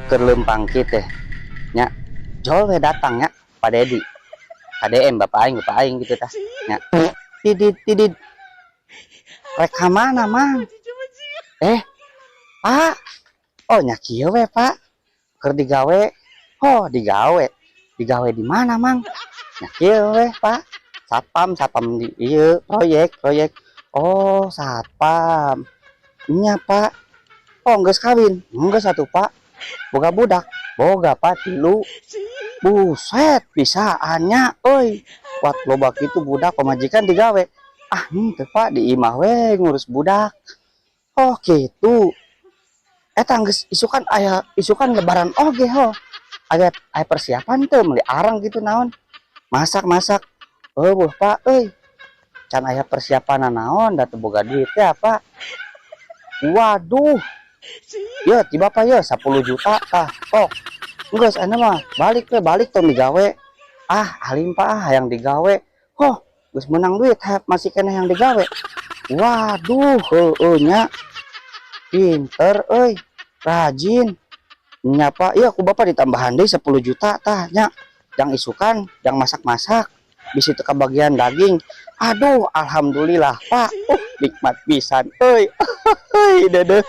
Keur leumpang kieu teh nya, jol we datang nya Pak Dedi. KDM bapak aing gitu tah nya. Tidid tidid, "Rek ka mana, Mang?" "Eh, Pak, oh, nya kieu we, Pak, keur digawe." "Oh, digawe? Digawe di mana, Mang?" "Nya kieu we, Pak, satpam, satpam di ieu proyek proyek." "Oh, satpam nya, Pak. Oh, geus kawin?" "Geus atuh, Pak." "Boga budak?" "Boga, Pak, tilu." "Buset, bisaan nya euy, kuat loba kitu budak, pamajikan digawe." "Ah, henteu, Pak, di imah we ngurus budak." "Oh, gitu. Eta geus isukan aya isukan Lebaran oge ho. Aya aya persiapan teu, meuli arang gitu, naon? Masak masak." "Euweuh, Pak euy. Can aya persiapan naon, da teu boga duit teh, Pak." "Waduh. Ya, ti Bapak ya 10 juta tah. Sok. Geus ayeuna mah balik we, balik, tong digawe." "Ah, alim, Pak, ah, hayang digawe." "Hoh, geus menang duit masih keneh hayang digawe. Waduh, heueuh nya. Pinter euy, rajin. Nya, Pak, iya ku Bapak ditambahan deui 10 juta tah nya. Jang isukan, jang masak-masak. Bisi teu kabagian daging." "Aduh, alhamdulillah, Pak. Nikmat pisan euy." Euy, dedeh.